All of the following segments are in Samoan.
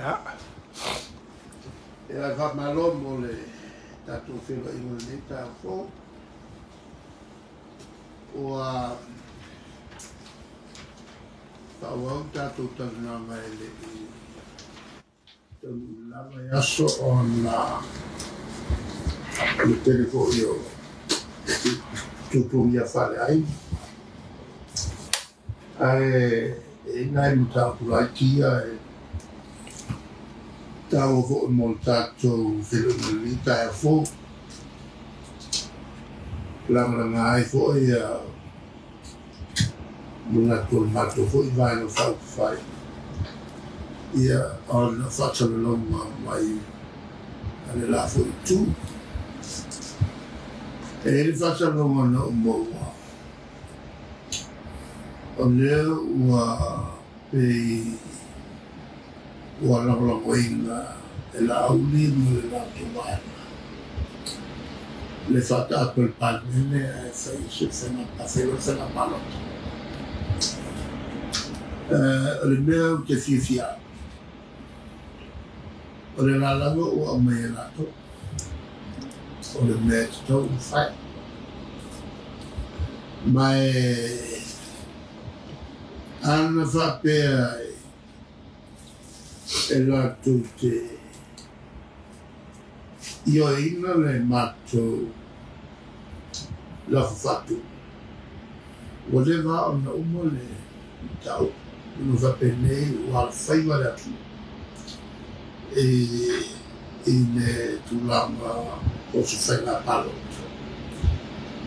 Ia. Ia, faamalo mo le tatou feiloaiga i lenei taeao fou. Ua faaauau le tatou talanoaga e le i taunuu lava i aso ona o le tele foi o tuatuagia faaleaiga. Ae e i ai nai mataupu laiti ia e taua foi mo le tatou feiloaiga i lenei taeao fou. Lagalaga ai foi manatu o le matou foi Vaega Faaupufai ia ona faasalalauga mai a le la foi itu. E i ai le faasalalauga na ou maua, o lea ua pei ua lagolagoina e Laauli ma le latou vaega le faataape o le Palemene ae fai se faiga loa le faiga palota. O le mea ou te fiafia ai, o le la lava ua aumai e latou, o le mea e tatau ona fai. Ma e ana faapea e latou te ioeina le matou lafo faatu, ua leva ona uma le mataupu. Ona faapenei ua alofaiva le atunuu i le tulaga o se faiga palota.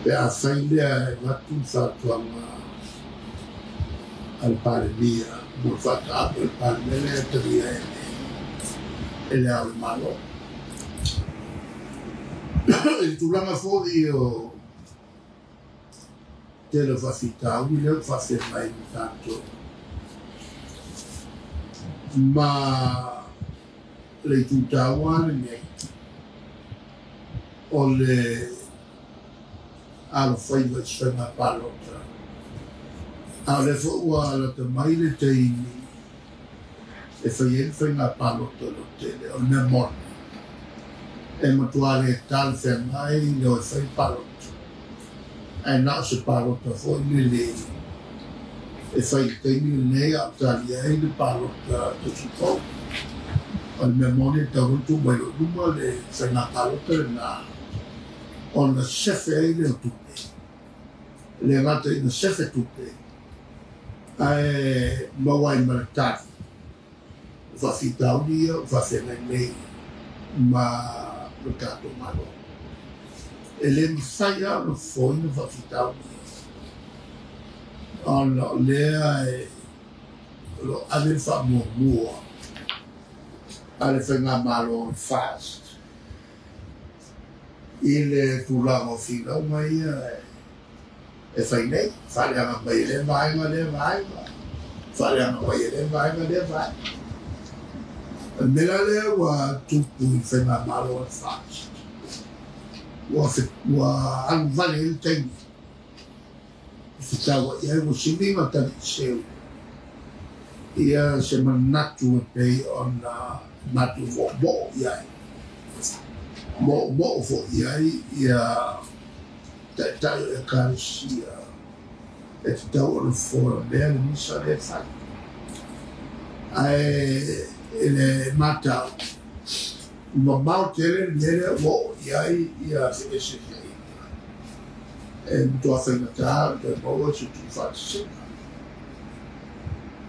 Pe a fai lea e avatu le fautuaga a le Palemia mo le faataape o le Palemene e talia e le Ao o le Malo. I le tulaga foi o tele o faafitauli lea ua faafeagai ma tatou ma le itu taua lenei o le alofaiva i se faiga palota. A o lea foi ua lata mai le taimi e fai ai le faiga palota lautele. O le mea moni, e matua le talafeagai le o e fai le palota, ae na o se palota foi lele e fai i le taimi lenei a o talia ai le palota tausaga fou. O le mea moni e tatau ona tuu mai loa i luma le faiga palota lena ona sefe ai lea o tupe. E le gata ina sefe tupe, ae maua ai ma le tali o faafitauli ia ua faafeagai nei ma le tatou Malo. E le mafai lava ona fofoina faafitauli ia, ona o lea e o lo o ave le faamuamua a le faigamalo o le FAST i le tulaga o finauga ia e fai nei, faaleaga mai e lea vaega, lea vaega, faaleaga mai e lea vaega, lea vaega. O le mea la lea ua tupu i le faigamalo o le FAST, ua alu vale ai le taimi e fetauai ai, ua sili ona taliiseu ia se manatu e pei ona matou moomoo i ai, moomoo foi i ai ia taitai o Ekalesia e tatau ona fofola mea le misa lea e fai. Ae i le matau, mamao tele le mea lea ua oo i ai ia feeseeseaiga. E matua faigata ona toe maua se tuufaatasiga.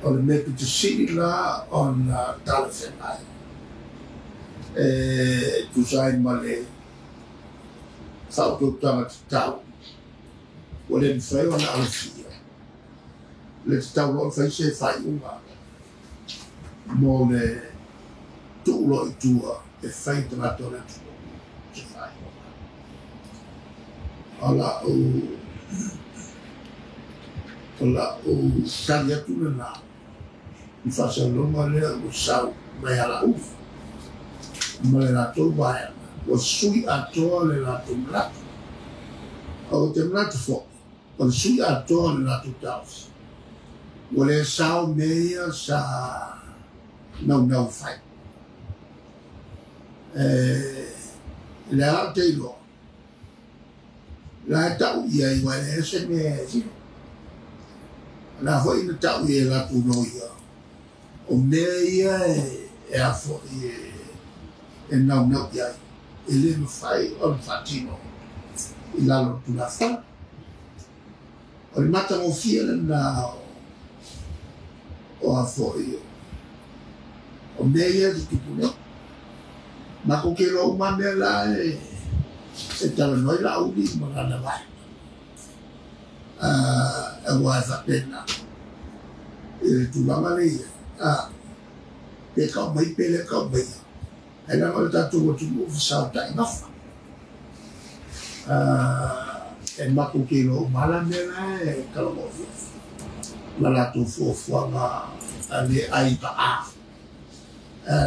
O le mea pito sili la ona talafeagai e tusa ai ma le faautautaga tatau, ua le mafai ona alofia le tatau loa ona fai se faaiuga mo le tuu loa i tua e fai tagata o le atunuu se faaiuga. O la'u tali atu lena i faasalalauga lea ua sau mai ia Laauli ma le latou vaega, ua sui atoa le latou manatu. Ou te manatu foi o le sui atoa le latou taofi, ua le sao mea ia sa naunau fai. E le a te iloa la e ta'u i ai ua e leai se mea e sino la fo'i na ta'u i ai e latou loia o mea ia e a fo'i e naunau i ai e lē mafai ona faatino i lalo o le Tulafono. O le matagofie lenā o a fo'i o mea ia e tutupu nei. Matou te iloa uma mea la e talanoa ai Laauli ma lana vaega. Aua e faapena i le tulaga lea i ai, pe tau mai pe le tau maia, ae leaga o le tatou atunuu fesaotai gafa. E matou te iloa uma lava la mea la e talanoa i ai ma latou fuafuaga a le ai pa'a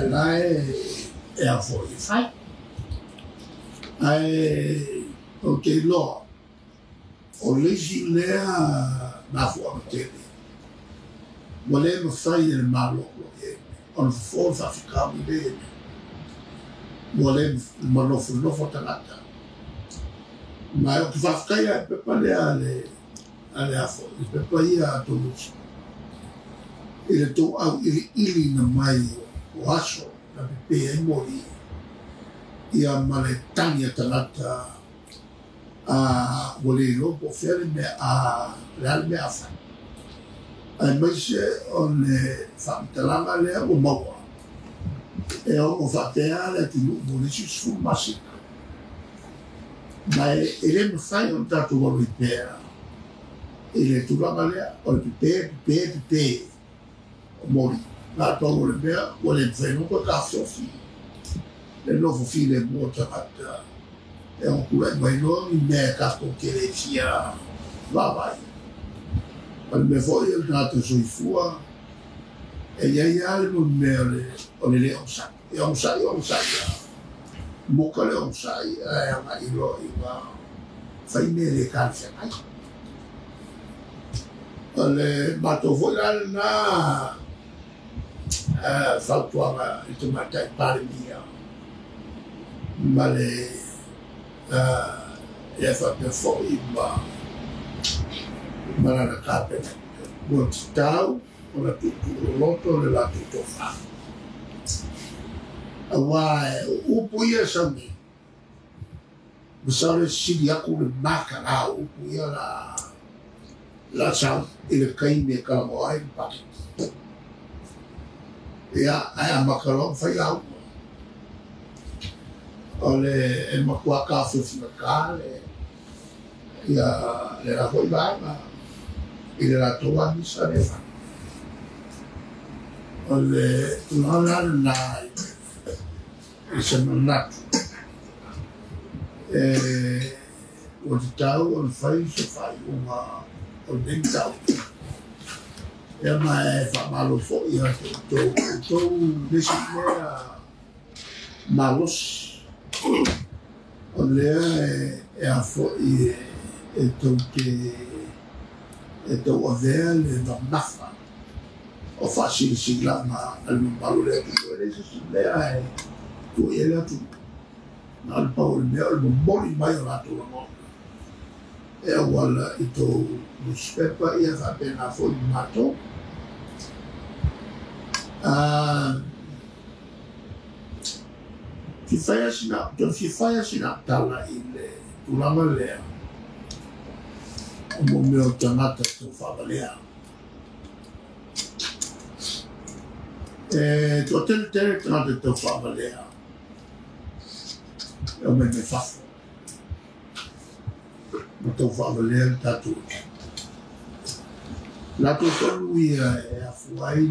la e a fo'i e fai. Ae ou te iloa o le isi lea mafuaaga tele ua lē mafai e le Malo o lo o i ai nei ona fofo le faafitauli lea i ai nei ua lē manofonofo tagata. Ma ou te faafetaia le pepa lea a le a fo'i le pepa ia a Tonusi i le tou auiliiliina mai o aso na pepē ai moli ia ma le tagi a tagata ua le iloa po o fea le mea le a le mea a fai. Aemaise o le faamatalaga lea ua maua e ono faapea le atunuu mo le isi 10 masina. Ma e lē mafai ona tatou alu ai pea i le tulaga lea o le pepē pepē pepē o moli. Na pau o le mea ua le mafai ona toe taofiofi le nofo filemu o tagata e ono tula'i mai loa ni mea e tatou te le fia vaavaai. O le mea fo'i o le tagata soifua e iai lava le mea o le lē onosai. E onosai onosai lava moka le onosai ae aga'i loa ina fai mea e lē talafeagai. O le matou fo'i la lenā fautuaga i le Tamaitai Palemia ma le ia faapea fo'i ma lana Kapeneta ua tatau ona tuutuuloloto le latou tofā. Auā o upu ia e sau nei masalo e sili atu le matalā o upu ia la sau i le taimi e talanoa ai le paketi. Ia ae amata loa ona fai lauga. O le e matuā taofiofigatā le ia le la fo'i vaega i le latou amisa lea fai. O le tulaga la lenā i se manatu e ua tatau ona fai se faaiuga o lenei mataupu. Ia ma e faamalo fo'i ia te outou outou le isi mea malosi o lea e a fo'i e tou te e tauavea le mamafa o faasilasilaga a le mamalu o le atunuu. E leai se isi mea e tuu i ai le atunuu na o le pau o le mea o le momoli mai o latou lagona e auala i tou nusipepa ia faapena fo'i ma matou. Fia fai lava sina tala i le tulaga lea o mo mea o tagata taufaavalea. E toateletele tagata taufaavalea e omai mai fafo ma taufaavalea le tatou latou tonu ia e afua ai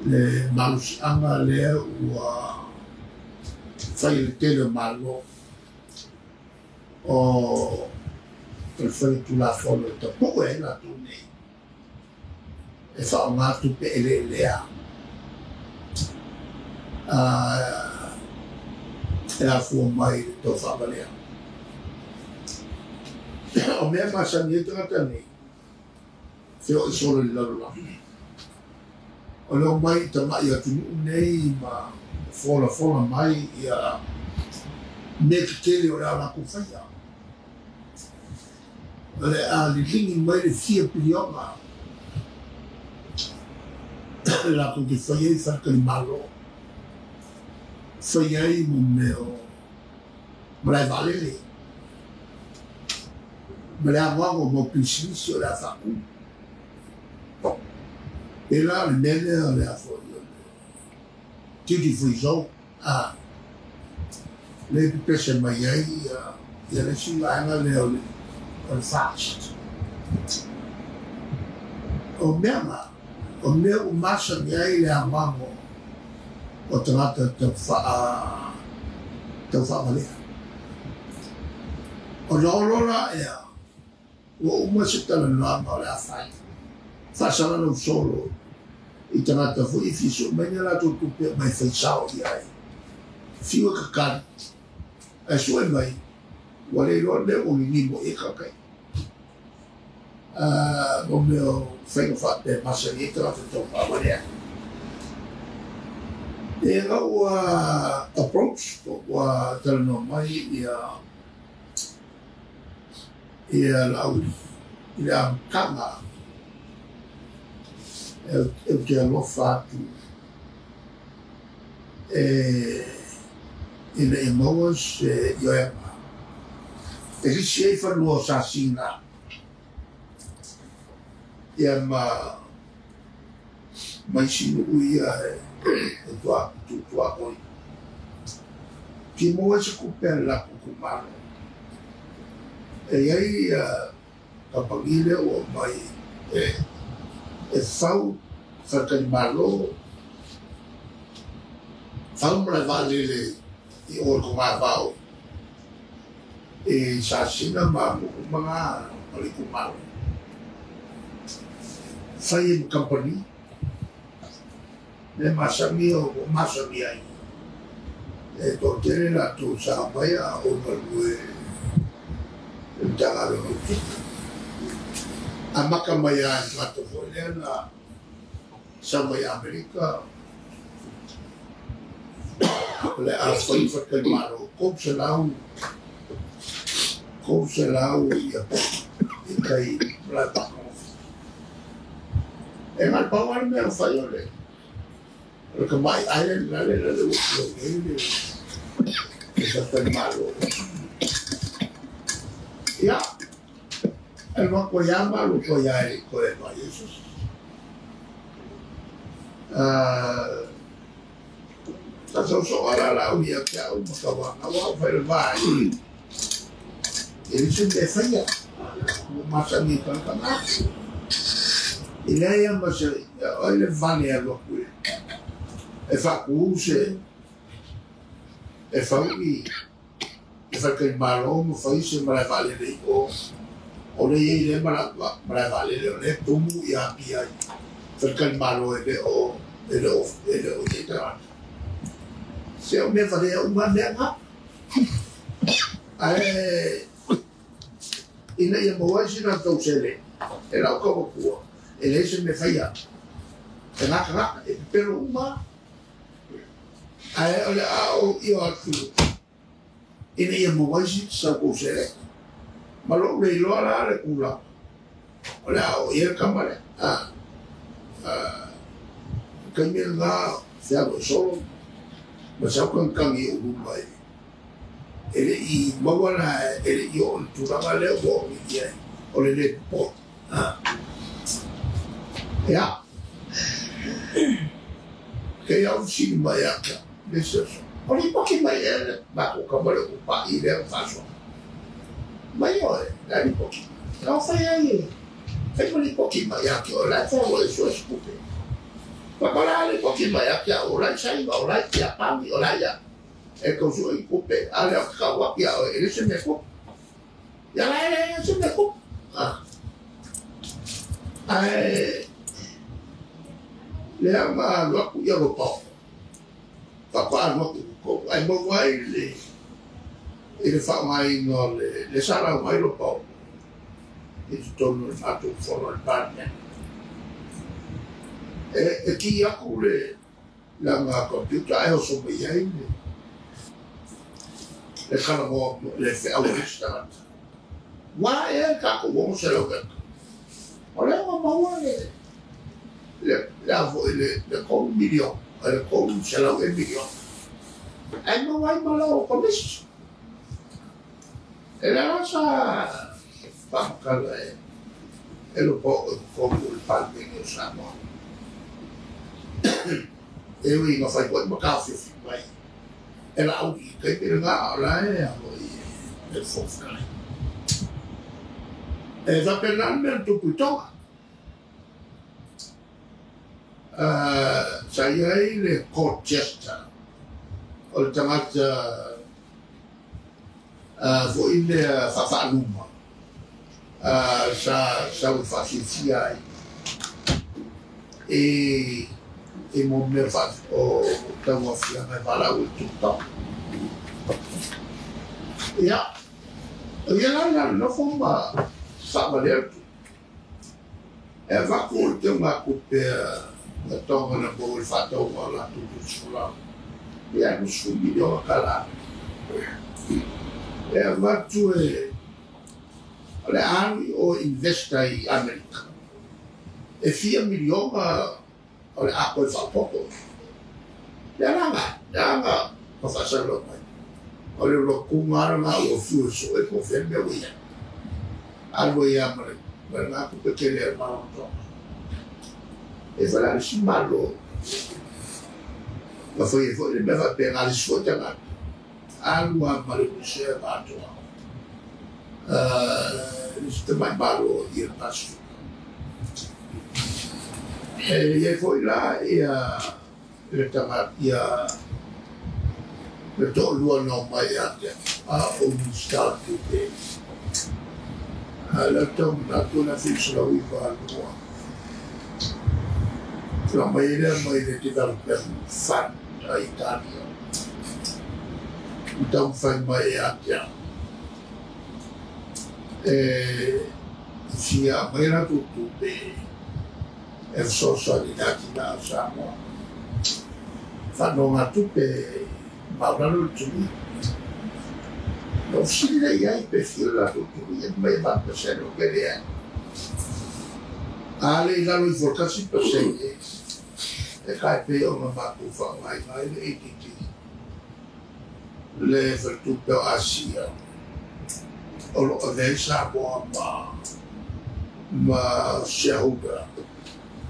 le malosiaga lea ua fai e le tele o Malo o le fai Tulafono e tapue ai latou nei e faaaogā tupe eleelea e afua mai i le taufaavalea. O mea masani ai tagata nei feo'i solo i le lalolagi o le omai i tama'i atunuu nei ma folafola mai ia mea tetele o le a latou faia. O le a liligi mai le fia piliona latou te faia ai faletalimalo, faia ai mo mea o malae vaalele ma le anoano o mau pisinisi o le a faatu. E la le mea lea o le a foi o le duty free zone, le pepese mai ai ia le isi vaega lea o le fast. O mea na, o mea ua masani ai le anoano o tagata taufaavalea. Ona o lola ea, ua uma se talanoaga o le a fai. Faasalalau solo i tagata foi e fia sue mai ni a latou tupe mai faisao i ai. Fiu e kakali, ae sue mai, ua le iloa le mea ua gigimo i ai kakai. Mo mea o faiga faapea masani ai tagata taufaavalea. E ga ua approach, ua talanoa mai ia Laauli i le amataga e te alofa atu e ina ia maua se ioega. E lisi ai fanua o Sasina ia ma isi nuu ia e tutuakoi. Ki maua se kupe a le latou itumalo. E iai kamupani lea ua aumai e fau faletalimalo, fau malae vaalele i o i Kogavao i Sasina ma nuu uma na o le itumalo. Fai ai ma kamupani, le masani o masani ai. E toatele latou sa aumai a o galue le Matagaluega o Tupe. Amata mai lava i le tagata foi lea na sau mai Amerika, o le a fai faletalimalo, 300 ia i tai malae faatagofie. E na o le pau lava le mea o fai o le Kamai Island la le ua i ai le faletalimalo. Ia, e lua koe ia ma lua koe ia e koe mai Jesus. Sa sausoa la lau ia te au ma ka wanga wau whai le vai. E le se mea whaia. Ua masani i tangata. I lea ia ma se, oi le vale a lua kue. E whakuu se, e whaui, e whakaimalo ma whai se marae vaalele i o. O le iai le marae vaalele o le tumu i a pia i. Whakaimalo e le o, e le o, e le o i tagata. Se o mea valea uma mea ngā. Ae, ina ia maua ai sina tau sele, e lau ka wapua, e le se me whaia. E ngaka ngaka, e pepero uma. Ae, o le a o i o atu, ina ia maua ai sina sau kou sele. Ma lou le iloa la le kula. O le a o ia kama le. Kai mea ngā whialo e solo. Ma sau kankangi o luma e. E le i maua la, e le i o le tulaga lea ua o i ai. O le le popo. Ia. Kei au sini mai aka. Le se so. O le poki mai e le mako ka male o pa i lea o fasoa. Mai oe, la li poki. Ka o whai ai e. Whai ma li poki mai ake o lai whai o e sua sikupe. Pa la li poki mai ake a o lai sainga, o lai ia pami, o lai ia. E kau sua i kupe, a lea ka waki a o e le se me kupe. Ia la e se me kupe. Ae, lea ma alu aku ia lo pao. Whakwa alu aku ko. Ai mau ai le, i le whaongainga o le sarau mai lo pao. I te tonu le mātou fono le Parliament. E ki aku le Leaga computer ae oso mai ai le talanoa le feau a le isi tagata. Ua ae ai tatou 600 eka. O lea ua maua le a foi le $3 miliona, le $300 miliona. Ae maua ai ma lau komisi. E le la sa faamatala e lo po o totonu o le Palemene o Samoa. E ui ina fai foi ma taofiofi mai e Laauli i taimi lena, a o la e alo i le Fofoga Fetalai. E faapena le mea na tupu i Toga. Sa i ai le court jester o le tagata foi lea faafaaluma sa sau e faafiafia ai e mo mea o tauafiaga e valaau i tupu. Ia, o ia la la nofo ma faavalea le tupe. E avatu o le teugatupe a Toga na maua i le faatauga o latou tusi. Ia, $20 miliona tala. E avatu e o le alu i o investa i Amerika. E fia miliona o le a koe faaopoopo. Le agaga, le aga ma faasalalau mai. O le lotuga lena ua fiu e sue po o fea le mea ua i ai. Alu ai lava ma lena tupe tele a le Malo o Toga. E fai la le isi Malo ma fai ai foi le mea faapena le isi foi tagata. Alu lava ma le reserve atoa. Le isi tamai Malo i le Pasifika. E i ai foi la ia le tagata ia le toalua na omai ia te au a o Minisita o Tupe. Le tau manatu o le 1992. Tula mai ai lea mai le Development Fund a Italia. Ma taumafai mai ia te au. E fia aumai latou tupe e fesoasoani i le atinae o Samoa. Faanonoga-tupe maualalo le tului. Na ou fesili lea i ai pe fia le latou tului, e mai e 8% ou te leai. A le i lalo ifo o le 1% e tai pei ona matou faaaogaina ai le ADB, le faletupe o Asia o lo o avea ai Samoa ma shareholder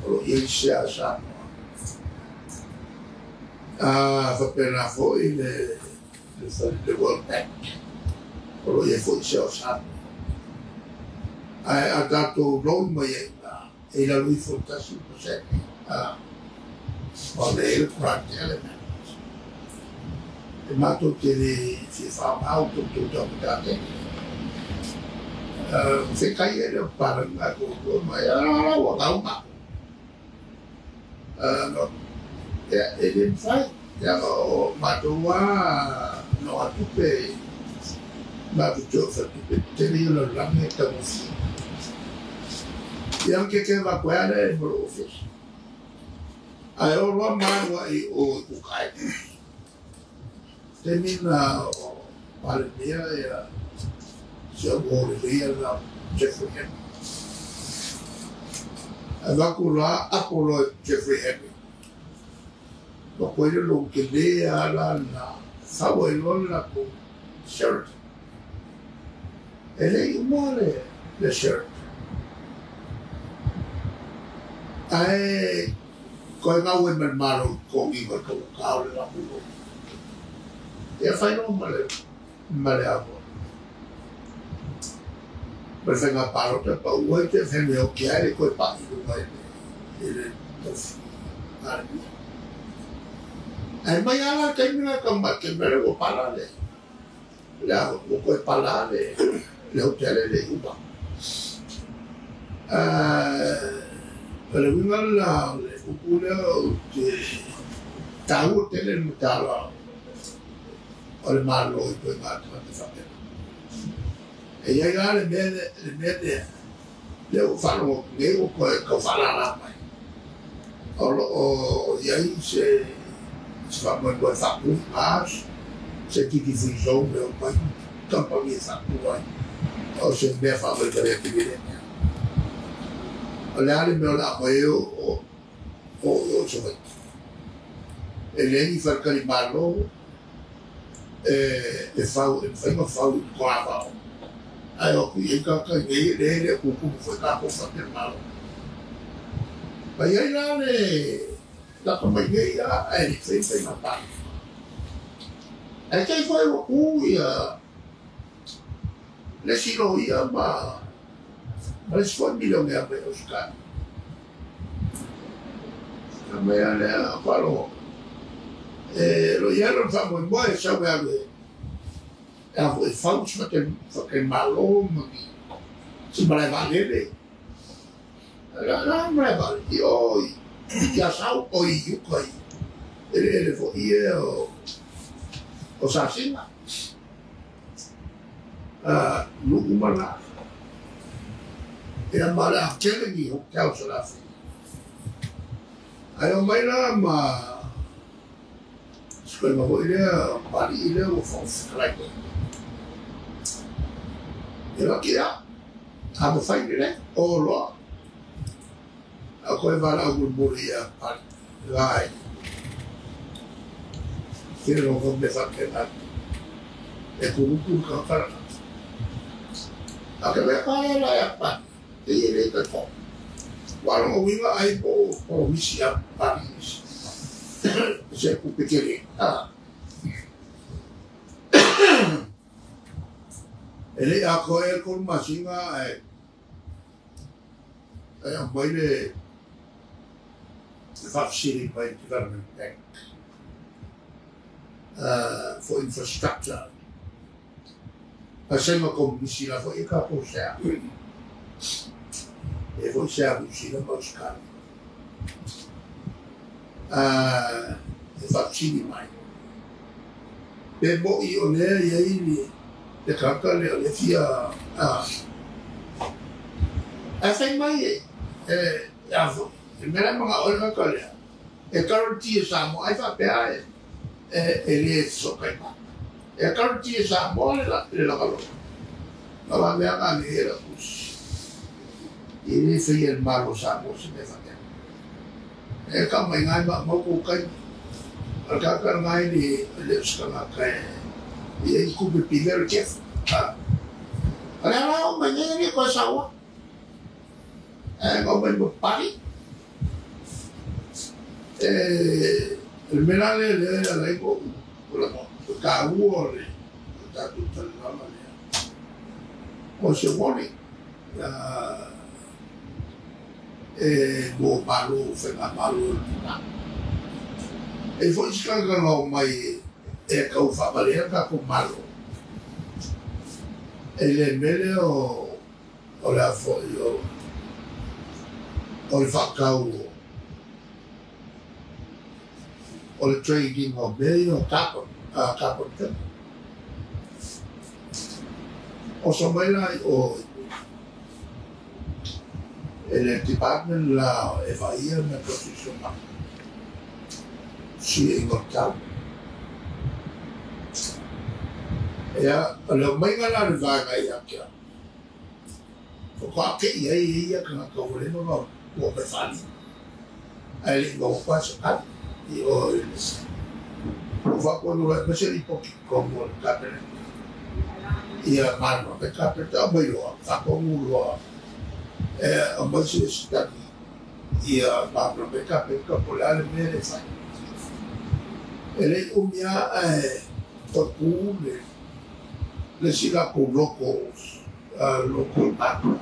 o lo o i ai sea a Samoa. Faapena foi le World Bank o lo o i ai foi sea o Samoa. Ae a tatou loan mai ai i ina, e i lalo ifo o le 1%, o le i le grant element. E matou te le fia faaaoga o outou taumatatele. Fekai ai le papalagi a outou mai, a la ua gau matou. No, ia, e le mafai, leaga o matou lava nogatupe matou te oo i faletupe tetele ia o le lalolagi e taugofie. Ia ma keke avatu ai lava lea ma lou ofisa. Ae oo loa ma alu ai i o i Cook Islands. Taimi na o Palemia ia si au uo lelei lena o Jeffrey Henry. Avatu loa apo loa e Jeffrey Henry. Ma koe le lou tele lava la na fau ai loa le latou Sheraton. E le i uma le Sheraton. Ae koe gau ai ma le Malo i totogi ma le taugata o le latou loan. Ia fai loa ma le avo. Ma le faiga palota pau ai Jeff Henry o ke ai le koe pa'i i luga i le tofi Palemia. Ae mai lava la taimi la tau mai te mea lea ua pala le avo, ua koe pala le hotele le i uma. O le uiga lena o le upu lea ou te taua tele le matala o le Malo i ituaiga tagata faapena. E i ai la le mea lea, lea ua faalogo atu nei ua toe tau faalala mai. O lo o i ai se Se faamoemoe e faatu gas, se tiki free zone e omai kamupani e faatu ai. O se mea faavalevalea tele lea mea. O le a le mea o le a aumai ai o Savaii. E leai ni faletalimalo e fau e mafai ona fau i le togavao. Ae o atu i ai tagata i nei e le o tutumu foi tatou faletalimalo. Ma i ai la le lata mai nei a ae le i faia ni faiga palota. Ae te i foi ua tu ia le isi loia ma le isi foi milionea mai Ausetalia. Fai mai a lea faalogo e lo i ai lona faamoemoe e sau e alu e a foi e fau se faletalimalo ma ni si malae vaalele. La la malae vaalele i o i Asau o i uka i eleele foi e o Sasina. Nuu ma la. Ia ma o le a tele ni hotels o le a fai. Ae omai la ma si koiga foi lea Papalii lea ua Fofoga Fetalai nei. Ia laki ia, a mafai lelei, o loa. A koe valaau mulimuli ia Papalii, vai. Tele lava mea faapena e kuluku le tagata lena. A ke mea pae la ia Papalii, e i e le taitonu. Ua lona uiga ai po o misi ia Papalii se tupe tele. E le i atoa ai le 3 masina ae aumai le faafesili mai le Development Bank for infrastructure. Ae saina komunisi la foi e tatou sea. E foi sea Niu Sila ma Ausetalia. E faafesili mai. Pe mo'i o lea e i ai le tagata lea o lea fia ae fai mai e a foi le mea la e mana'o ai le tagata lea e guarantee e Samoa ai faapea e le fesootai mai. E guarantee e Samoa le lagaloa. Ma va mea na le la tusi. E le faia e le Malo o Samoa se mea faapea. E ka mai ngai ma mau kou taimi. O le tagata lena e le o se tagata e i ai tupe be very careful. O lea la o mai nei e le koe saua. Ae na omai ma Papalii. E le mea la lea lea e ala ai ona ou lagona. O le taua o le tatou talanoaga lea. O se warning e mo malo faigamalo o le lumanai. E foi se tagata na omai e tau faavalea le tatou Malo. E le mea lea o le a foi o le faatau o le trading o mea ia o carbon, carbon credit. Oso mai la i o e le department la e vaaia mea tau siosiomaga, fesuiaiga o le tau. Ia, o le aumaiga la o le vaega ia te au, faatoa tei ai e ia tagata ua leva ona ua mai faalima, ae le i maua pa se tali i o i le ua faatonu loa e aumai se lipoti i totonu o le Kapeneta. Ia malamalama le Kapeneta aumai loa, faatonu loa e aumai se tali ia malamalama le Kapeneta po o le a le mea lea e fai. E le i umi lava ae toe tu le isi latou locals, local partner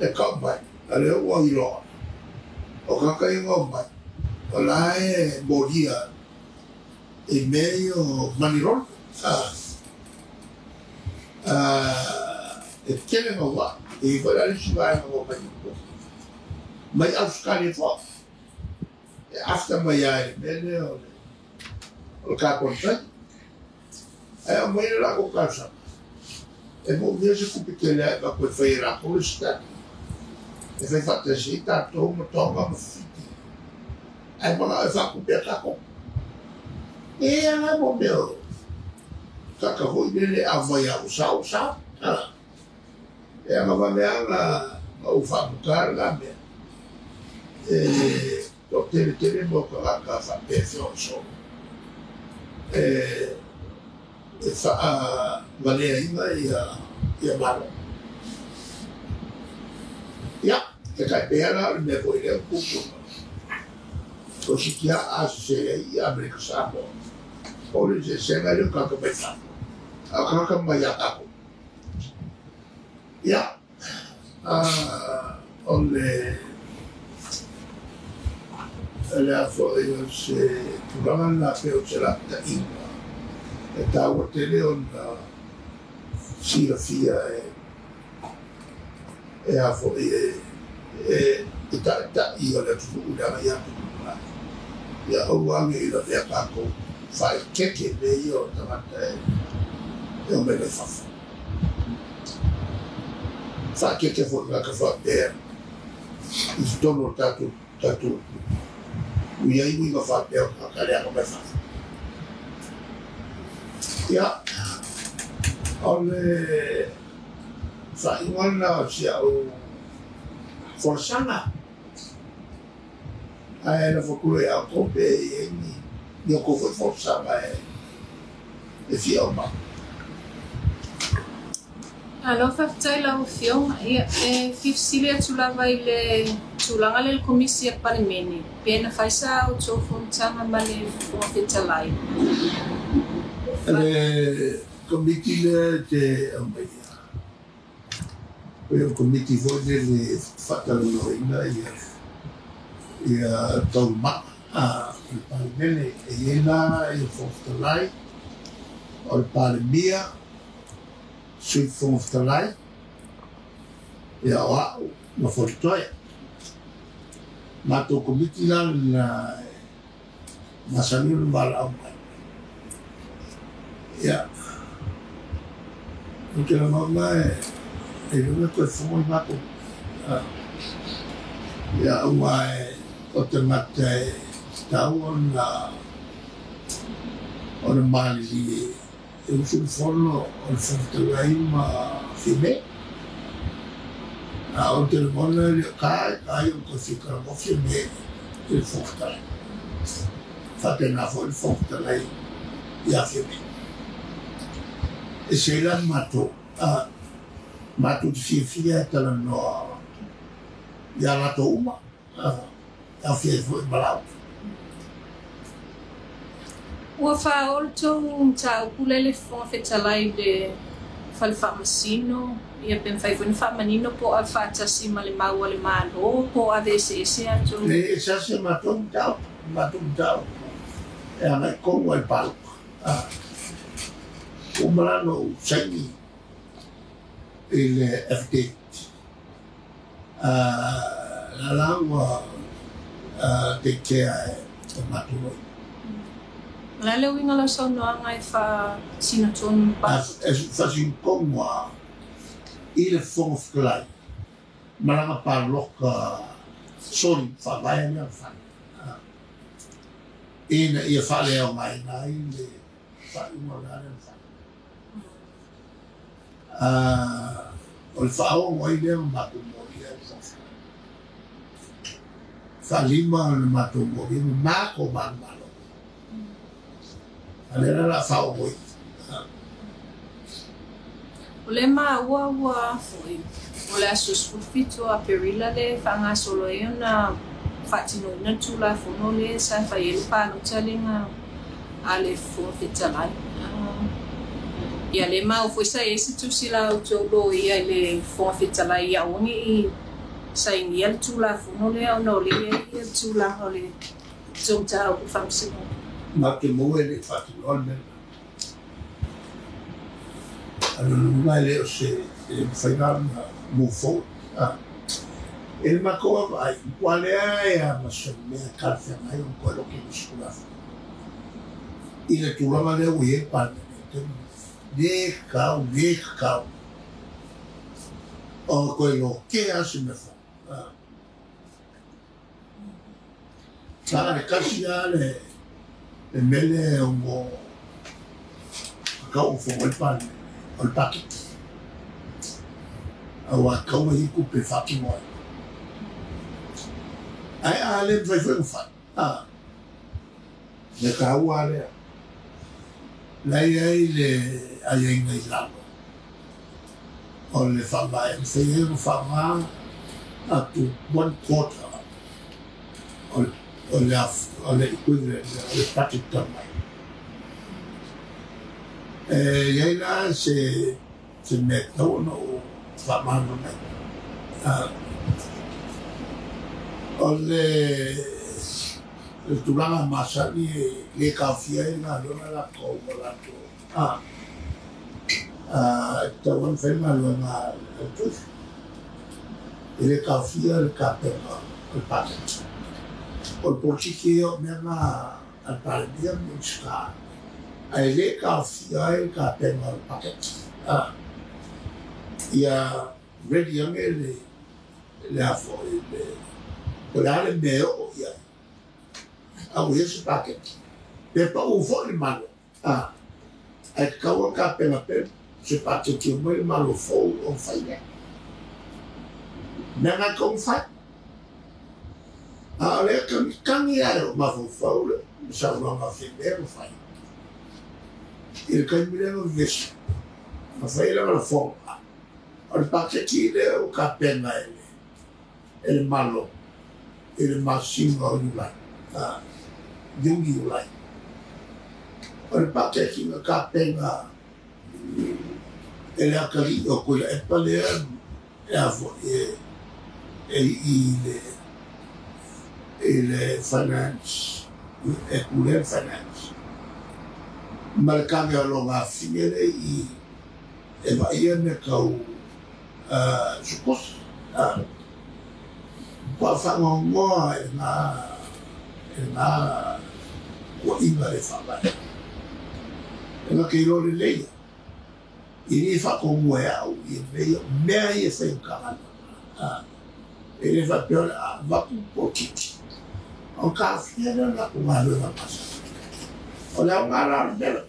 e tau mai, a lea ua iloa o tagata ia na omai, o la e molia i mea ia o money laundering. E tele gaua'i, e i ai foi la le isi vaega na omai muamua mai Ausetalia foi, e after mai lava i le mea lea o le carbon trade. Ae aumai le latou talosaga, e moomia se tupe tele ae avatu e fai e latou le study, e fai faatasi ai tatou ma Tonga ma Fiti, ae mana'o e faatupe a tatou. E ala mo mea kaka hoi lele a mai au sao sao. E anga vale ala ma u whaaputara ngā mea. E tō tere tere mo ka ngaka whapea whio so. E wha valea inga ia malo. Ia, e kai pehara o le mea foi leo kukuna. O sikia a se i Amerika Samoa. O le se senga leo kaka mai whanau. A kaka mai a kako. Ia, o le a foi o se tulaga na pe o se lata inga. E tāua tele o na silafia e a foi e taʻitaʻi o le atunuu le agai atu i ia aua ne i lavea kākou faaekeke mea ia o tagata e o mai mai fafo. Faakeke foʻi gaka faapea i totonu o tatou ui ai uiga faapea o tagata le aga mai fafo. Ia, o le faaiuga lena o si au folasaga. Ae na fakula ia outou pe i ai ni outou foi folasaga e fia o mau. Alo faafetai lau Afioga. Ia, e fia fesili atu lava i le tulaga le Komisi a Palemene, pe na fai sa outou fonotaga ma le Fofoga Fetalai. Le komiti le te aumaia. O le komiti foi lele faatalanoaina ia taumaga a le Palemene. E iai la ia Fofoga Fetalai, o le Palemia, Sui Fofoga Fetalai, ia o a'u ma Folitoea. Matou komiti la lena masani o le valaau mai. Ia, o te lagona e iloga koe fogo i matou. Ia, ua e o te gata e tau ona o le malilie e usu le fono o le Fofoga Fetalai ma Fiamē. A o te lagona e le o ka e ka i o koe fia talanoa Fiamē i le Fofoga Fetalai. Faapena foi le Fofoga Fetalai ia Fiamē. E sei la matou, matou te fiafia e talanoa ia latou uma, e aofia ai foi ma laua. Ua faaoo le tou mataupu lea i le Fofoga Fetalai i le Fale Faamasino, ia pe mafai foi ona faamanino po o ave faatasi ma le mau a le Malo po o ave eseese a outou. E ese a matou mataupu, matou mataupu e agai tonu ai i le palota. Ua uma la ona ou saini i le affidavit. La la ua take care e matou loia. O le a le uiga o lau saunoaga e faasino tonu le palota? E faasino tonu lava i le Fofoga Fetalai ma lana palota soli faavae lea na fai ina ia faaleaogaina ai le faaiuga o le a lea na fai. O le faaoo ai lea na matou molia e le Fofoga Fetalai. Faalima na matou molia ma matou manumalo. A lea la o le a faaoo i. O lea maua ua foi o le aso 17 o Aperila le faagasolo ai ona faatinoina le Tulafono lea sa fai ai le palota lea a le Fofoga Fetalai. Ia lea maua foi sa i ai se tusi la outou loia i le Fofoga Fetalai ia aua ne i sainia le Tulafono lea ona o lea e i ai le tulaga o le tou mataupu i le Faamasinoga. Matou te maua e le i faatinoa le mea lena. A o lona uiga e le o se e le mafai la ona move forward. I le matou vaavaai, ua leai lava ma se mea e talafeagai ona toe loki i nisi Tulafono i le tulaga lea ua i ai le Palemene i le taimi lenei. Le tatau, le tatau ona toe lotea lava se mea fou. Na o le tasi lava le Le mea lea e ono kakau fofoga ai le Palemene, o le paketi. Aua e tatau ona i ai tupe e faatino ai. Ae a le mafai foi ona fai, a, mea taua lava lea. La e i ai le aiaiga i lalo o le Faavae e mafai ai ona faaaoga up to one quarter o le equivalent o le budget talu ai. E i ai la se mea e tatau ona ou faamalamalama ai. O le tulaga masani e le taofia ai le galuega latou ma latou e tatau ona fai le galuega a le tusi. E le taofia le tapena o le paketi. O le polokiki ia o mea na a le Palemia ma Minisita, ae le taofia ai le tapena o le paketi. Ia ready ane le afoi, o le a le mea e oo i ai. A ua i ai se paketi. Pe pau foi le Malo, ae tatau ona tapena pea se paketi o mai le Malo fou o fai lea. Mea na tatau ona fai. A o lea tagi lava e lou mafaufau le saunoaga a Fiamē na fai. I le taimi lea na vevesi, na fai ai lana lafoga. O le paketi lea ua tapena e le Malo i le masina o Iulai, Iuni Iulai. O le paketi na tapena e le atalii o Tuilaepa lea e afoi e i le finance, e pulea le finance. Ma le tane o lona afine le i e vaia mea tau sukosi. Kua whangongoa e ngā kuainga le whaavae. E ngā kei lore leia. I ni whakongoa e au i e mea, mea i e whai o kangana. E le whapea le a vapu pōkiti. O ka awhia lea la ko ngā ruenga masa. O le au ngā rā o mea,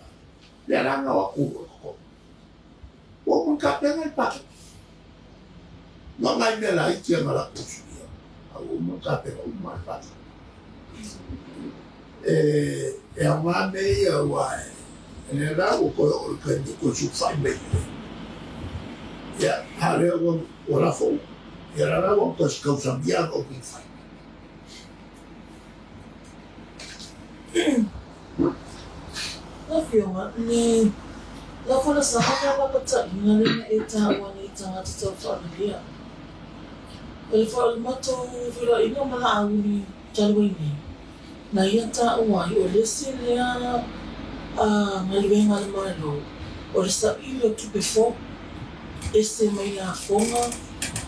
lea ranga o aku o koko. O mun ka penga i pake. No ngai mea la iti anga la kusuia. Au mun ka penga uma i pake. E au ngā mea ia ua e. E le rā o koe o le kaimi koe su whai mei. Ia, hare o la fou. Ia rā o koe sikausamia o ki whai. La fioga, le la folasaga na lapataʻiga lena e taua nei tagata taufaalelea. O le faaulimatou feiloaiga ma laauli talu ai nei, na ia taua ai o le isi lea galuega a le Malo, o le saʻili o tupe fou, ese mai lafoga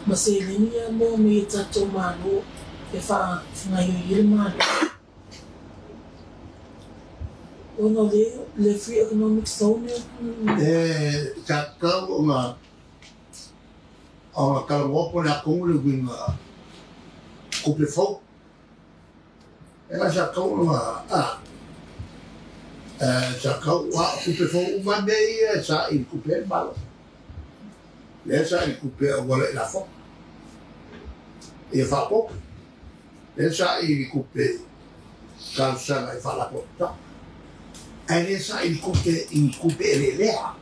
ma seleni lea maua mai e tatou Malo e faagaoioi ai le Malo. Ona o le Free Economic Zone. E tatau ona talanoa po o le a tonu le uiga tupe fou. E la sa tau ona sa tau a tupe fou uma mea ia sa i tupe e le Malo. Lea sa i tupe a wala i lafoga. Ia faapopo. Lea sa i tupe talosaga i faalapotopotoga. Ae le sa i tupe e lelea.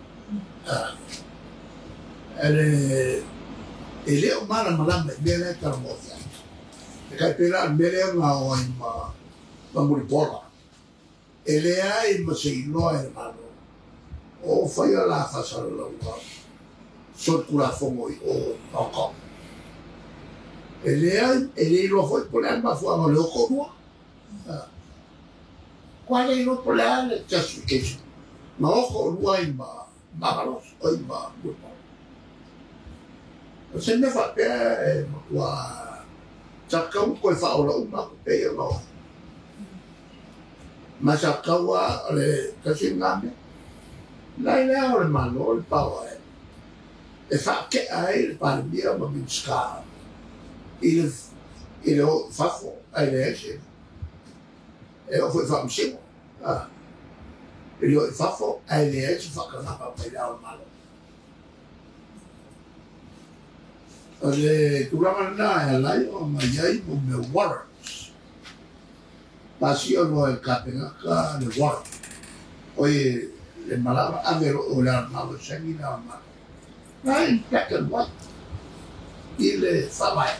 E le o malamalama i mea lea e talanoa i ai. E kai pēlā le mea lea na o ai ma Mulipola. E leai ma se iloa e le Malo. O whaia la whasalalauga solitulafono i o Hong Kong. E leai, e le iloa foi po o le a le mafuaaga o le oko lua. Kua le iloa po o le a le justification. Ma oko o lua ai ma Magalos, oi ma Mulipola. O se mea faapea e matua sa tatau koe faaola uma atu pea ia ona oe. Ma sa tatau lava o le tasi lena mea. La e le ao o le Malo le power e faate'a ai le Palemia ma Minisita i le o i fafo ae leai se e oo foi i faamasino. E le o i fafo, ae leai se faakanaka mai le ao o le Malo. O le tulaga lena e ala ai ona i ai mo mea warrants. Pasia loa e le Kapeneta le warrant. Oi le malava ave loa o le ao o le Malo e saini le ao o le Malo. Na in black and white i le faavae.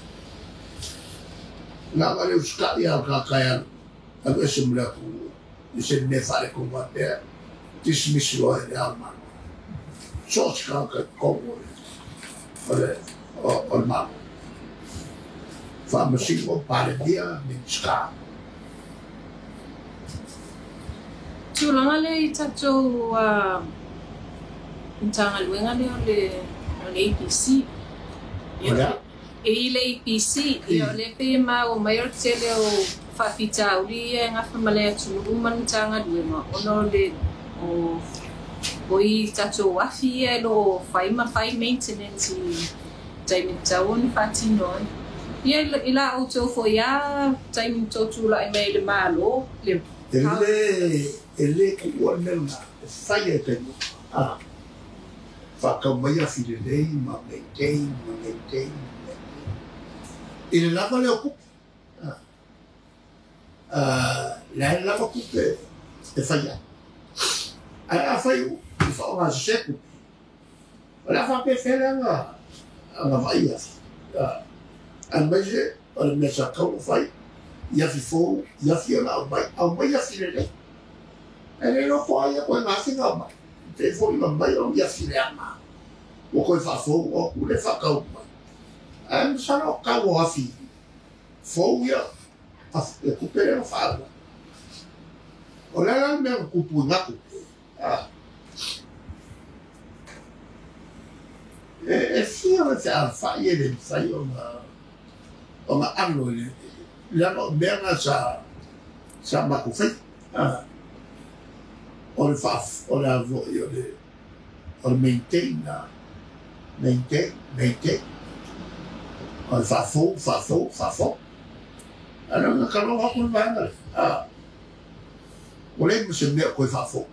Na o le usitai lava o le tagata e alu, alu ese ma le atunuu i se mea faaletonu faapea, dismiss loa e le Ao o le Malo. So o se tagata i totonu o le o le Malo. Faamasino, Palemia, Minisita. Tulaga lea i tatou Matagaluega lea o le APC. E i le APC, ia o lea e pei e maua mai o le tele o faafitauli ia e gafa ma le atunuu ma le Matagaluega ona o le o i tatou afi ia e lo o fai ma fai maintenance i taimi tatau ona faatino ai. Ia i la outou foi lava taimi na tou tulai mai ai i le Malo, le E le tuua le mea lena e fai e taimi a faatau mai afi lelei ma maintain ma maintain ma maintain i le lava lea o tupe. Le a lava tupe e fai ai. Ae afai ua faaaogasese tupe, o le a faapefea la ona vaai afi? Aemaise o le mea sa tatau ona fai i afi fou, i afi ona aumai, aumai afi lelei. Ae le iloa po o ai ia koe afi na aumai. E pei foliga mai o ni afi leaga ua toe faafou atu le faatau mai. Ae masalo o tau o afi fou ia le tupe lea na faaalu ai. O le a la le mea na tupu i na tupe? E fia le fealofai e le mafai ona alo i le leaga o mea na sa matou faia. O le o le a foi o le maintain maintain maintain. O le faafou faafou faafou. Ae na talanoa atu le vaega lea. Ua leai ma se mea o toe faafou.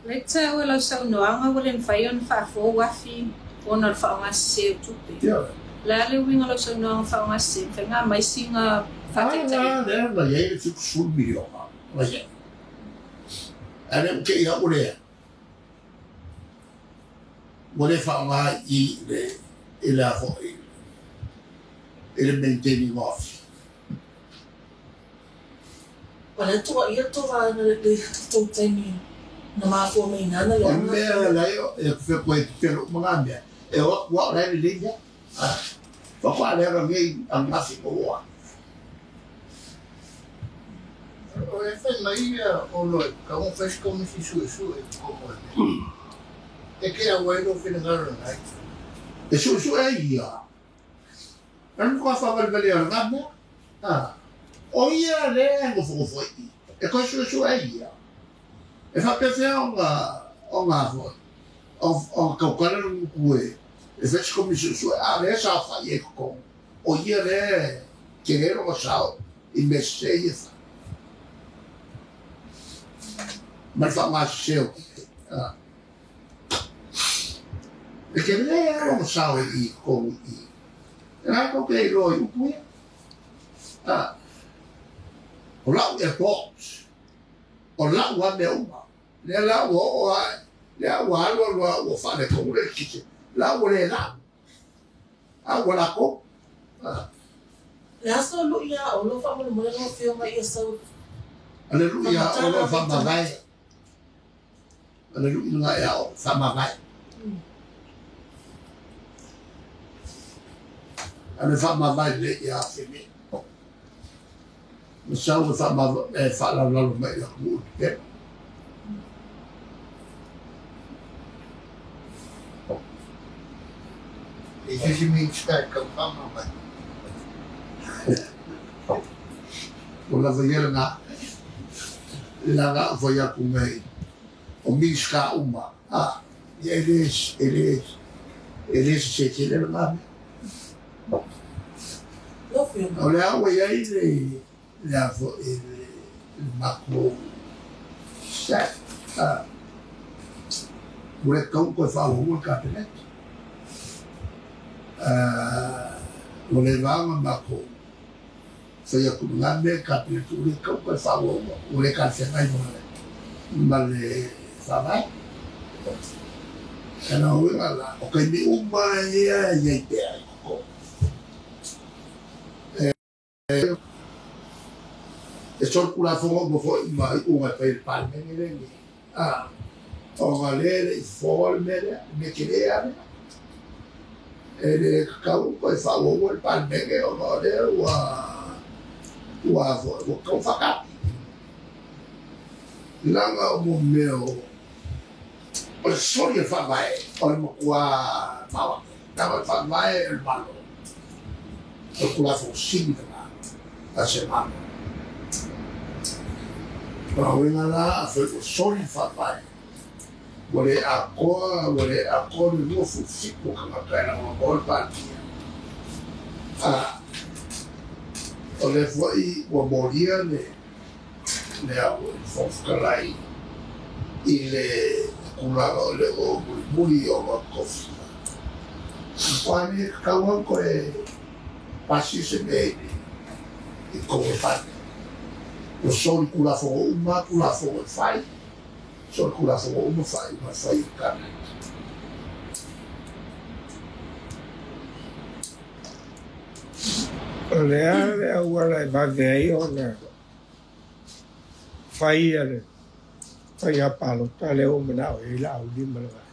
Lea e taua i lau saunoaga ua le mafai ona faafou afi ona o le faaaogasese o tupe. O le a le uiga o lau saunoaga faaaogasese? Mafai ona aumai sina faataitaiga? A lea na i ai le $70 miliona na i ai. Ae le ua te i au ua leai. Ua le faaaoga i i le a foi i le maintaining o afi. O lea tua ia tou vaega i le tou taimi na mafua mai ina na O le mea la e fea koe pepelo uma ngā mea, e o atu a o la e lelei mea. Faatoa lea nei ananafi ma ua. O le fai mai ia Olo e tatau ona fai se Komisi Suesue i totonu o le mea. E te auai lou finagalo lena itu. E suesue ai ia. E matua faavalevale o lena mea. O ia lea e nofonofo i i. E toe suesue ai ia. E faapefea ona foi ona tautala le gutu e fai se Komisi Suesue, a o lea e saofai ai i totonu. O ia lea e tele lona sao i mea sese ia e fai. Ma le faaaogasese o tupe. E tele lava lona sao i totonu i i. E la tou te iloa i upu ia. O lau airport, o lau lava mea uma. Lea la ua oo lava, lea ua alu alu lava ua faaletonu le eletise, la ua le lau, a ua latou. Le aso lui ia Olo faamolemole lau Afioga ia sau. O le lui ia Olo e faamavae. O le lui lena ia Olo, faamavae. A le faamavae lelei ia Feme. Na sau e faamavae e faalalolalo mai i le atunuu i pepelo. E se isi Minisita e tau faamavae. Ua lava ia lena, leaga a ou fai atu nei, o Minisita uma, a, ia e le, e le, e le sese tele lena mea. O lea ua i ai le, le a foi, le matou Sad. Ua le tatau ona toe faaauauina le Kapeneta. Ua leva lava ona matou fai atu i lena mea i le Kapeneta ua le tatau ona toe faaauauina, ua le talafeagai ma le Faavae. O lona uiga la, o taimi uma ia e i ai pea i totonu. E solitulafono uma foi ma iuga e fai e le Palemene lenei, ona o lea e le i fofoa le mea lea, le mea tele lava lea. E le tatau ona toe faaauaua le Palemene ona o lea ua ua ua tatau ona faataatia. Leaga o mo mea o le soli o le faavae o le matua maoae. Leaga o le faavae o le Malo, o le Tulafono Sili lena a se Malo. O lona uiga la, afai ua soli le faavae, ua le atoa, ua le atoa le 27 o tagata e lagolagoa le Palemia. O lea foi ua molia le Fofoga Fetalai i le tulaga o le o mulimuli o lona tofiga. Matua le tatau lava ona toe pasi se mea i totonu o le Palemene. Ua solitulafono uma Tulafono e fai, solitulafono uma faaiuga e fai e le Kapeneta. O le a le auala e vave ai ona fai a le faiga palota lea ua manao i ai Laauli ma le vaega.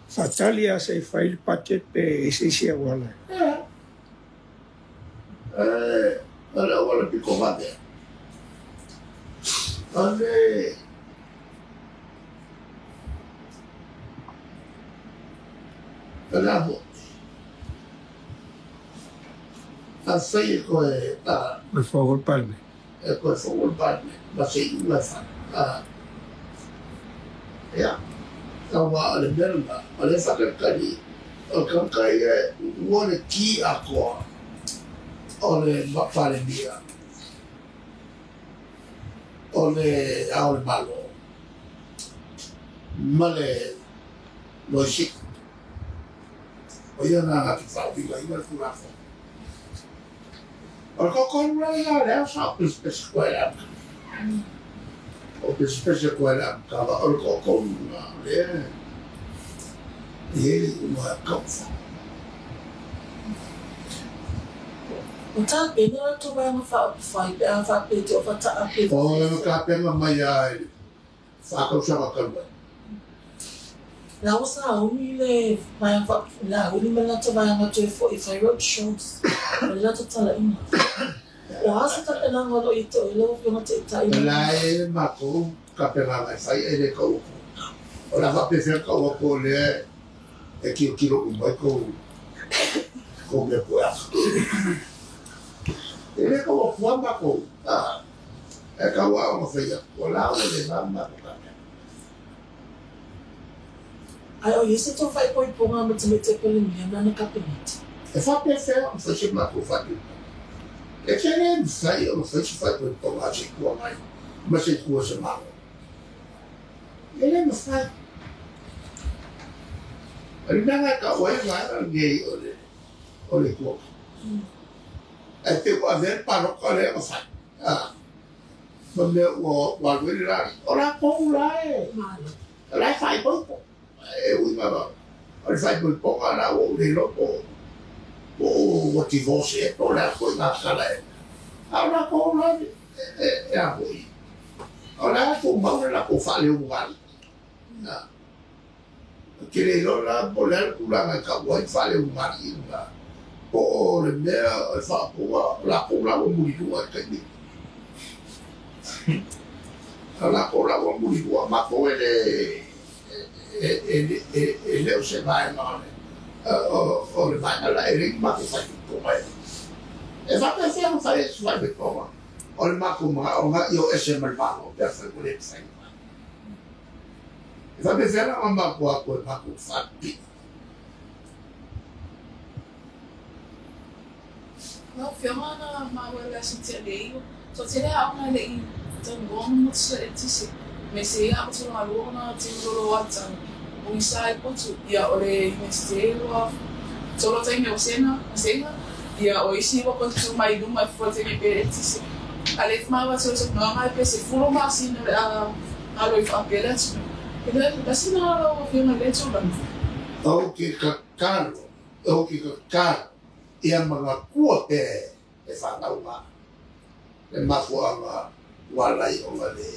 Faatali lava se i fai le budget pe i ai se isi auala. O le auala pito vave o le a foi afai e toe O le fofoga o le Palemene. E toe fofoga o le Palemene ma se iuga e fai. Ia, aua o le mea lena, o lea e faatalitali o le tagata ia ua le ki atoa o le Palemia o le Ao o le Malo ma le Loia Sili. O ia lena na te faauigaina le Tulafono. O le toatolu la lena o lea sa pesepese atu ai i le amataga. O pesepese atu ai i le amataga, o le toatolu lena o lea e i ai le iuga e taumafai. O tapena la tou vaega faaupufai pe a faapea te o fataape. O lana tapena mai lava i le 4 tausaga talu ai. La ua sauni le vaega faaupufai Laauli ma le latou vaega toe foi e fai road shows ma le latou talaiga. O a se tapenaga o lo o ia te oe lau Afioga Taitai? O la e i le matou tapenaga e fai ae le tau atu. O le a faapefea le tau atu o lea e tilotilo uma ai tou tou mea pueaga. E le tau atu lava matou, e tau lava ona fai atu, o la ua leva matou tapena. Ae o i ai se tou faaipoipoga ma Tamaitai Palemia ma lana Kapeneta? E faapefea ona fai se matou faaipoipoga? E te le mafai ona fai se faaipoipoga a se Itu Agai ma se itu o se Malo. E le mafai. O le mea lena e tau ai le vaega lenei o le o le Itu Agai. Ae pei ua avea le palota lea na fai ma mea ua alu ai le la. O latou la e o la e faaipoipo. E uiga o le faaipoipoga la ua ou le iloa po o ua divorce ea po o le a foi ngā tala e. A o latou la e a foi. O la e tumau le latou faaleumugali. Ou te le iloa la po o le a le tulaga e tau ai le faaleumugali lena. Po o le mea o le faaupuga o latou la ua mulilua i le taimi. O latou la ua mulilua, matou e le e le o se vaega o le vaega la e le i matou faaipoipoga e. E faapefea ona fai ai se faaipoipoga o le matou manaoga ia o ese ma le Malo pe afai ua le mafai ona. E faapefea la ona matou atu e matou faapipii. Lau Afioga na maua i le aso tea nei, toatele aoga e le i taunua ona motu eletise. Me se ia ma tulaga lua ona tilolo ata o isa ai potu ia o le Universite ua tolo taimi o sena sena ia o isi ua kontu mai luma e fua taimi pe etisi ale ma wa so so no ngai pe se fulo ma sina le a alo i whaapele atu. E le sina lau afioga i le tulaga. O ke kakalo, o ke kakalo, ia mangakua pe e whanauga. Le mafuanga walai o ngā le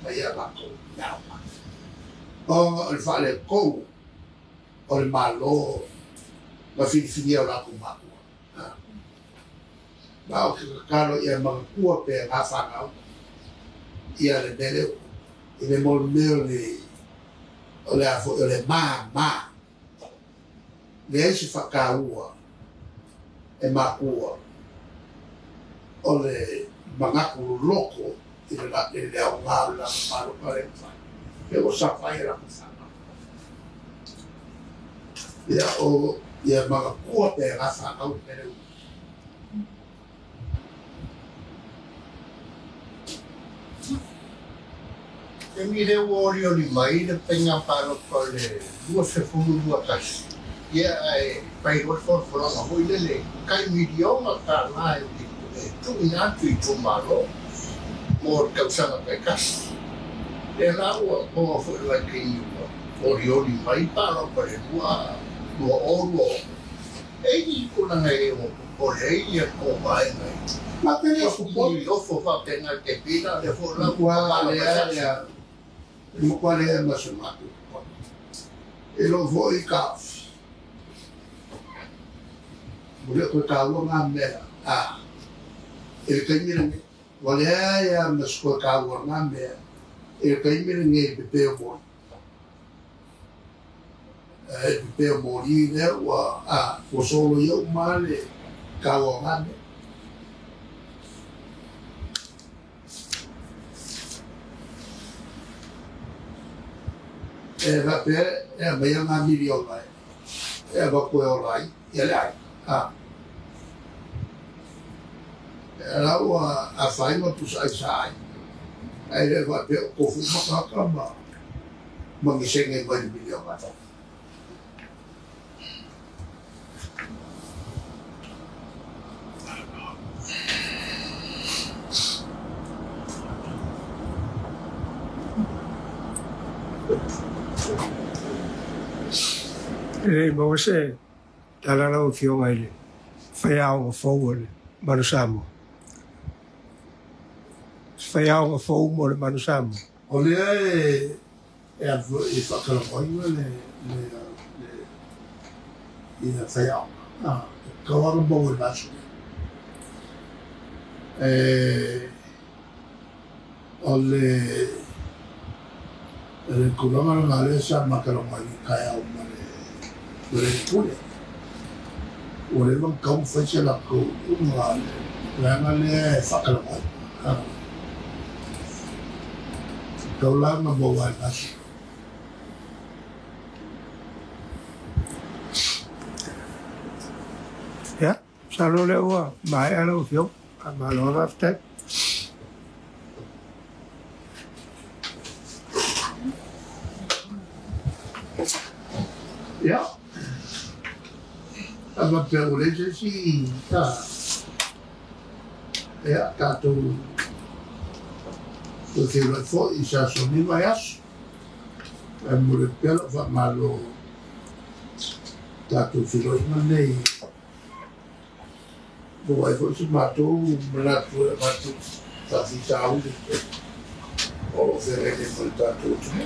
mai a lako meauma. O le whaale kou o le malo ma whiriwhiria o lako makua. Ma o ke kakalo ia mangakua pe ngā whanau ia le mele i le mole meo le o le afo o le mā le ai se whakaua e makua o le mangaku loko i le le au ngā o le malo ka le whai. E o sawhai e lako whanau. Ia o ia mangakua pe ngā whanau me le. E mi reo ori ori mai le penga palo le 21. Ia e pai roi whoranga hoi lele kai mirionga tā ngā e tuina atu i tō malo mō te kausanga kai kasi. E rā ua monga fo e wai kei ua ori ori mai palo pa le lua orua. E i kulanga e o o le ia kō mai ngai. Ma te leo I ofo whapenga te pina le fo la ua le ia mokwa le ma se matu. E lo fo i ka. Mo le ko ta ua ngā mea. A. E le kaimira nge. Wale ia ma se ko ta ua ngā mea. E le kaimira nge i pepe o mori. E pepe o mori le ua a ua solo ia uma le ka ua ngā mea. E rape e mai ngā miriona e wa koe o lai, ia le ai. E la ua a whainga pusa ai sa ai. Ai le wa pe o kofu makaka ma mangisenge mai le miriona. E maua se tala lau afioga i le faiaoga fou o le Manu Samoa. Faiaoga fou mo le Manu Samoa. O lea e e whakalamoinga le ia whaiaoga. Kawanga maua le maso. E o le kulanga ngā le sa makalama i kai au ma le pule. O le mang kau whaise la kou unga le nga le whakalamai. Kau langa maua e maso. Ia, salo le ua mai ala o fio, a malo waftai. Ia. A ma pe o le se si ta. Ia, tātou o te roi fo i sa so ni mai aso. E mo le pela wha malo tātou whiroinga nei. Mo ai fo se mātou manatu e mātou tāwhi tāuli. O lo wherene mo le tātou tune.